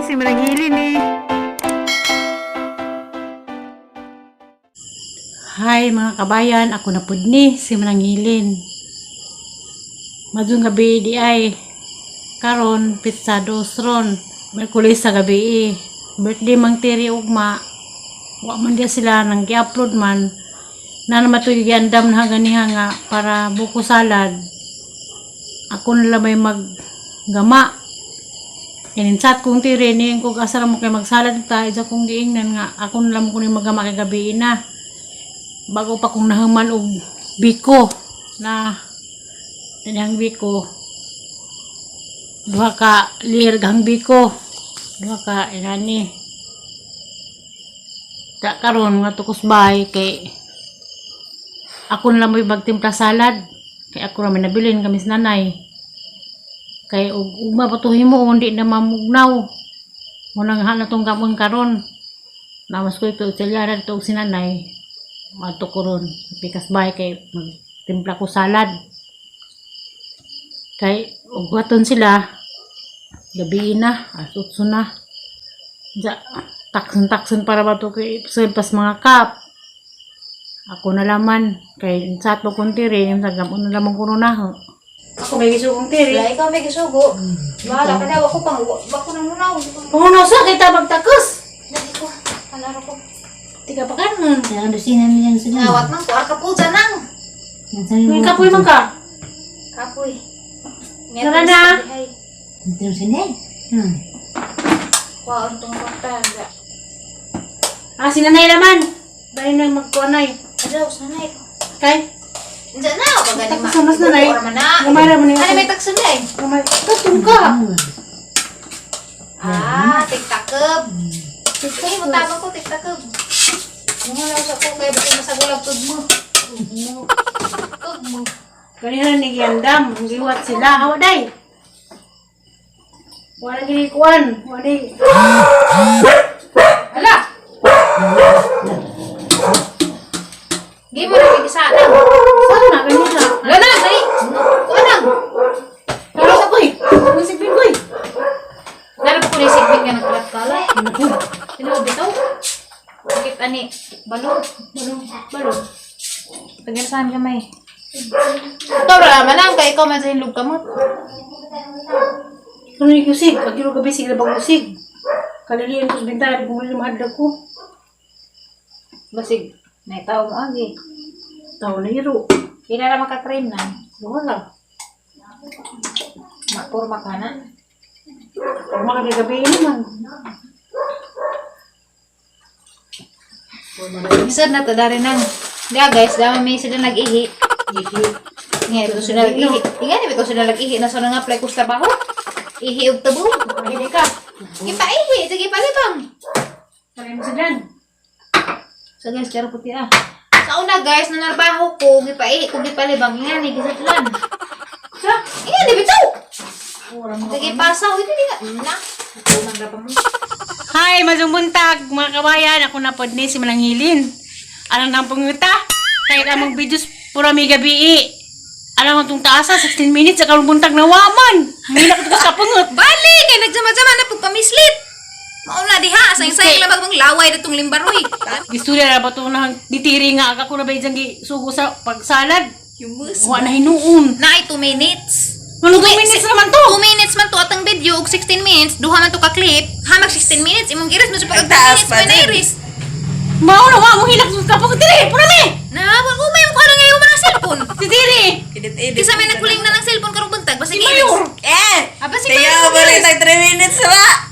Hi, si Mananghilin eh. Hi mga kabayan, ako na pud ni si Mananghilin. Madung gabi di ay karon pizza dos ron. Merkulis sa gabi eh. Birthday mang tiri ugma. Wa man diya sila nang gi-upload man. Na naman ito giandam na ganiha nga para buko salad. Ako na lang may maggama. Ininsat kong tiri ni kung asa ra mo kay magsalad ta isa kong giingnan nga ako na lang ko ni maggama kay gabi na. Bago pa kong nahuman og biko na dinhang biko, duha ka layer gahang biko, duha ka inani ta karon nga tukos bahay kay ako na lang mo'y magtimpla salad kay ako ra may nabilin kami sa nanay kay og ugma pa to himo hindi na mamugnaw mo nang hana tong gamon karon namas ko ito italiana dito og sinanay madto ko ron pikas bahay kay magtimpla ko salad kay ugwaton sila gabi na, alas 8 na. Ja, takson takson para ba to kay pas mga kap. Ako na laman kay sa ato kong tiri sa gamon na lamang kuno na ho. Ako may gisugong tiri. Wala, ikaw may gisugo. Wala ka na, wako pang, wako nang munaw. Puno sa kita magtakos. Dali ko, panaro ko. Tiga pa kanon. Kaya lusinan niyan sila. Ngawat man ko, arka po dyan nang. May kapoy man ka. Kapoy. Tara na. Ito sila. Kuhaan tong kwarta. Ah, sinanay naman. Dali na magkuanay. Adaw, sanay ko. Kay Diyan na, pag gani ma. Taksan mas nanay. Ora man na. Gamay ra man ni. Ano may taksan na eh? Gamay. Tatong ka. Ah, tiktakeb. Ay, mo tabang ko, tiktakeb. Mga lang sa ko, kaya ba't yung masagulag tud mo? Tud mo. Kanina ni Giandam, giwat sila. Hawa day. Wala gini kuan, wala. Hala! Gi mo na kisa na. Saan na kanina? Wala na, dali. Kuha lang. Pero sa koy. Ang sigbin koy. Lalo ko na sigbin nga nagkalat-kala. Sino bitaw? Bakit ani? Balong. Balong, balong. Tagal saan kamay. Ito ra man lang kay ikaw man sa hinlog kamot. Ano ni kusig? Agiro gabi sila bang kusig? Kalilian ko sa bintana, bumili mahadlok ko. Basig naitaw mo agi. Tao na iro. Pila ra maka-cream na. Wala. Mapurma ka na. Pero makakagabi naman. Isod na to dari nang. Diya guys, dami may sila nag-ihi. Ihi. Nga ito sila nag-ihi. Inga ni ito sila nag-ihi na sa nga apply ko sa trabaho. Ihi og tabo. Hindi ka. Gipaihi, sige palibang. Sabi mo sa dyan. So guys, karo puti ah. Sa una guys, nanarbaho ko, gipaihi ko gipalibang nga ni gisadlan. Sa? Inga ni bitaw. Ora mo. Sige pasaw ito di ka. Na. Kuman ra pa mo. Hi, mazumbuntag mga kabayan. Ako na pod ni si Malangilin. Anong nang panguta? Kahit among videos pura may gabi. Alam mo itong taasa, 16 minutes, sa karong buntag na waman. Mahila ko sa pangut. Bali kay nagsama-sama na pud pamislit. Mauna diha, sayang-sayang lang bang laway datong limbaroy. Gistorya na ba itong nang ditiri nga ako na ba yung sugo sa pagsalad? Yumus. Wa na hinuon. Naay 2 minutes. Ano 2 minutes naman to? 2 minutes man to atang video og 16 minutes, duha man to ka clip. Hamag 16 minutes imong giris mo sa pag 2 Taas minutes pa pa na din. iris. Mao na wa mo hilak sa kapag diri, pura mi. Na, wa ko may ko ngayon man ang cellphone. Si diri. Edit, edit. Kisa may nagkuling na ng cellphone karong buntag, basta Si giris. Mayor. Eh! Aba, si Tiyo, Mayor, balik tag 3 minutes ra!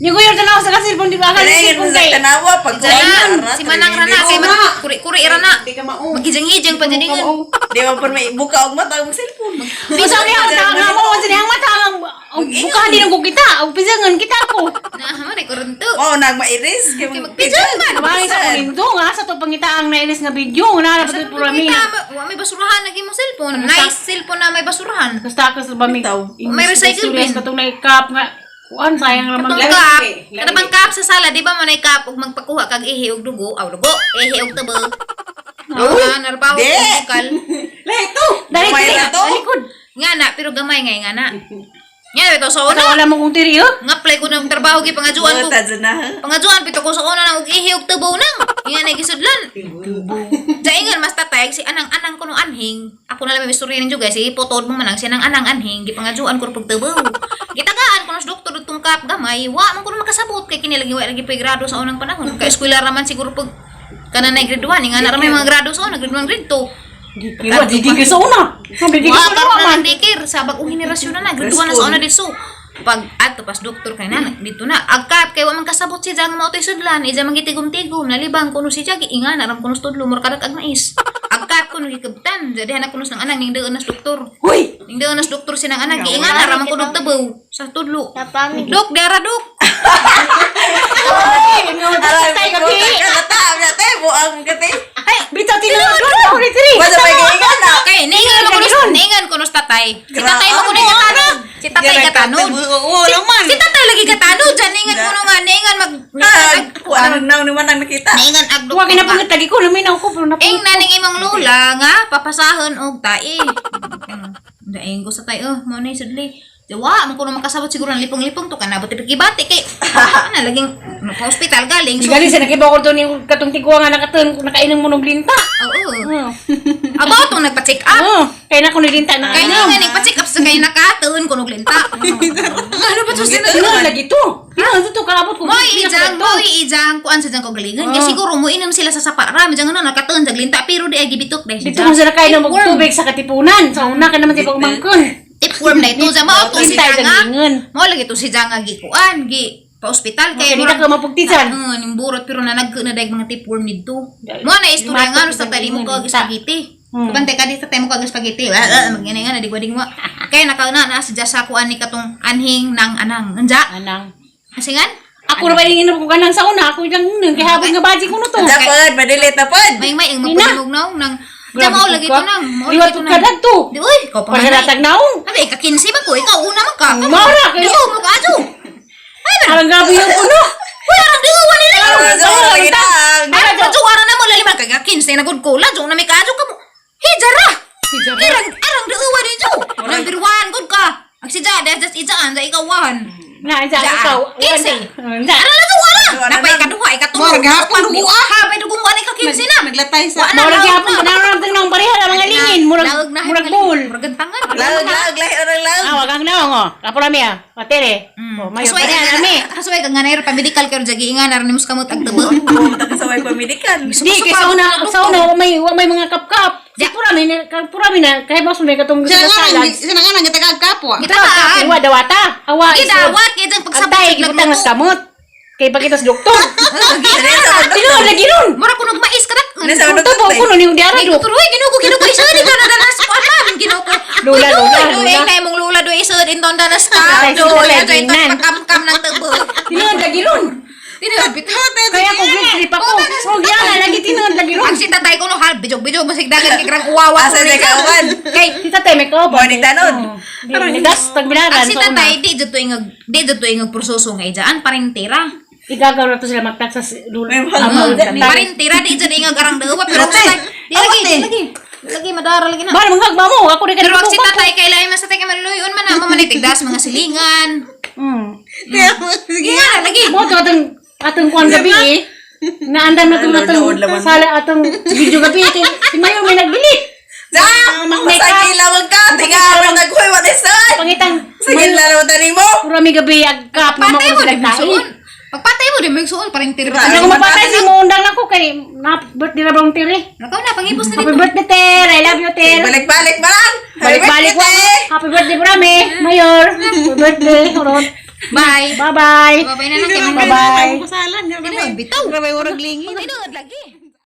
Yung kuya tanaw sa cellphone di ba akal Kaya cellphone mo sa kay. tanawa, pag Diyan, si Manang Rana kay man kuri-kuri ra na. Di ka mao. Magijang-ijang pa din ingon. Di man po may buka og mata og cellphone. Bisa ni ang mata nga mo sa dihang mata ang buka din ko kita, og pisangan kita ko. Na, mo ni kurunto. Wow, nag mairis. Kay magpijang man. Abang sa kulindo nga sa to pangitaang nailis nga video nga na pa pura mi. Kita, wa may basurahan lagi mo cellphone. Nice cellphone na may basurahan. Basta ka sa ba mi. Bitaw. May recycle bin. Katong naikap nga kuan sayang raman. Katong cup, kada bang cup sa sala, di ba mo na cup ug magpakuha kag ihi og dugo, aw dugo, ihi og tabo. Ah, narbaho Di. ko bukal. Lahi to! Dali Gamay dali. na to. Talikod. Nga na, pero gamay nga nga na. Nga bitaw sa una. Wala mo kong tiri, oh. Nga play ko ng trabaho gi pangajuan ko. Buta dyan na. Pangajuan pito ko sa una nang og ihi og tubo nang. Ingan ay gisudlan. Jaingan mas tatay si anang-anang ko no anhing. Ako na lang may istorya ninyo guys. Si potod mo manang si anang-anang anhing gipangajuan ko pag tubo. Gitagaan ko na sa doktor dugtong kap gamay. Wa man ko na makasabot kay kini lagi wa lagi pa grado sa unang panahon. Kay eskwela ra man siguro pag kanan na grade 1 nga na ra may mga grado sa una, grade 1, grade 2. Iwa, di di sa una. Di di Wa sa una karon na man. ng dikir sa bag-ong henerasyon na na grade 1 na sa una dito. Pag ato pas doktor kay na dito na agkat kay wa man kasabot si Jang mao toy sudlan ija man gitigom-tigom nalibang kuno si Jagi inga naram kuno tudlo mura kadat ag mais. Agkat kuno gikabtan jadi anak kuno ng anak ning deon nas doktor. Uy! Ning deon nas doktor sinang anak giinga naram kuno tubaw sa tudlo. Napamig. Dok dara dok. Aray, buta ka na ta. Amna te, buang ka te. Bitaw tinuod doon. Ako ni tiri. Basta may kaingan na. Kay ningan mo kuno ningan kuno sa tatay. Si tatay mo kuno gatanod. Si tatay gatanod. Oo, naman. Si tatay lagi gatanod dyan ningan kuno nga ningan mag Ah, kuha na magnaw ni manang nakita. ningan ag Wa doktor. nga. kinapangit lagi ko luminaw ko pero napangit. Ing naning imong lola nga papasahon og tae. Daing ko sa tae oh, mo na sudli. Wa man kuno makasabot siguro ng lipong-lipong to kanabot ipikibati kay ana laging pa ospital galing. Di So, gali sa nakibaw ko doon yung katong tigwa nga nakatun nakainom mo ng linta. oo. Oh. About tong nagpa-check up. Oh, kaya na ko nilinta na. Kay nga ning pa-check up sa kay nakatuon kuno og linta. Ano ba to sila? Tinuod lagi to. Tinuod to kaabot ko. Mo ijang, mo ijang kuan sa jang kagalingon. Kay siguro mo inom sila sa sapa rami jang ano nakatuon sa linta pero di ay gibitok dahil Dito mo sila kain ng tubig sa Katipunan. Sa una ka naman di pagmangkon. Tipworm na ito sa mao to si Lintay sa Janga. gingon. Mao lagi to si Janga gikuan gi pa ospital kay Kaya dito ka mapugtisan. Ning burot pero nanagko na dayag mga tipworm didto. Dahil- Mo na istorya nga no Limatok sa sa tali mo gingon, kag linta. spaghetti. Bantay ka dito tayo mo kag spaghetti. Ah, ah, magyani nga na digwa digwa. Kay nakauna na si Jasa kuan ni katong anhing nang anang. Anja? Anang. Asingan? Ako ra ba yung inom ko kanang sa una? Ako lang nun. Kaya habang nga baji ko no to. Dapat, madilit na pod. May may ang Nina. mapudumog naong nang Diyan mao lagi to nang. Mao Liwat lagi to ka nang. dagto. Di uy, ikaw pa man. Pagkalatag naong. Abi ka 15 man ko, ikaw una man ka. Mao ra, Di mo ka adyo. Parang grabe yung puno. Uy, arang di uwan nila. Ah, lagi na. Arang radyo ara na mo laliman kay 15 na gud ko la jo na may kaadyo ka mo. Hijara. Arang arang di uwan ninyo. Number 1 gud ka. Ang si Ja, das ijaan sa ikaw wan. Na, isa, Ja. ikaw. 15. Wala. Ara la jo ara. Ara Napay na. kaduha ikatulo. Murag hapon, dugo ah. Habay dugong wa ni ka 15 na. Naglatay sa Wa na, Murag laog gyapon na. na nang nang pareha ang mga lingin, murag Laog na, murag bowl. Murag gantangan. Laog, laog, lahi orang laog. Ah, wagang naong oh. Kapo rami ah. Patere. Oh, mayo Kasuway pareha ka nami. Kasuway ka nga na pamedical kayo jagi nga naran nimo kamot ag tubo. Pumunta ka sa may pamedikan. Di kay sa una wa may mga kapkap. Si pura mi pura mi na kay mas may katong Sila sa nga salad. nang sila nga nang gitagag kapwa. Gitakaan. Wa dawata. Awa. Gidawat kay jang pagsabot Antay sa gibutang nagluto. sa kamot. Kay pakitas doktor. Nasa mag Tinuod lagi ron. Mura kunog mais kadak. Nasa Kung tubo mag kuno ni diara Ay, do. tuloy, ginugo, ginugo, isa din ka nadanas ko, alam, ginugo. Lula, Uy, lula, doy, lula. na imong lula, doy, isa din doon danas ka. Tatay, Doy, tatay, ato, ito, tingnan. pakamkam ng tubo. Tinuod lagi ron. Tinuod, bitaw. Kaya ko grade trip ako. Oh, gyala lagi tinuod lagi ron. Ang si tatay ko no, hal, bijog-bijog, masigdagan kay krang uwawa. Asa ko na kawan? Kay, Si tatay may kaoban. Morning tanod. Di das tagbilaran ang si sa una. tatay, di dito ingag, di dito ingag proseso nga ijaan, parintira. Igagaw na to sila magtaksas dulo. May mga- Ama, tatay. Parintira, di dyan ingag arang dawa, pero ang si tatay, di lagi, di lagi, di lagi, madara lagi na. Ba, manghag ba mo? Ako rin ka Pero ang si tatay, kailangan mas tatay kay maluloyon man, na, mamanitigdas, mga silingan. Kaya mo sige. Nga, lagi. Mo to atong atong kuan gabi eh. Naandam na tong atong Nanonood laman. sala atong video gabi kay si Mayo may nagbilit. Sa! Mag-makeup. Sa kilawag ka! Tinga, orang naghuy, what is that? Pangitang Sa kilawag taning mo! Purami gabi agkap na Patay mo mo sila din tae. magsuon. Pagpatay mo din magsuon, parang tira Diba? Ano ko mapatay si muundang ako kay na birthday na bang tiri. Nakaw na, pangipos na Happy dito. birthday Ter. I love you Ter. Balik-balik ba lang? Balik-balik wa. Happy birthday Purami. Mayor. Happy birthday. Horon. Bye. Bye-bye. Bye-bye na lang kay Bye-bye. Kusalan. Tinuod, bitaw. Grabe urag lingin. Tinuod lagi.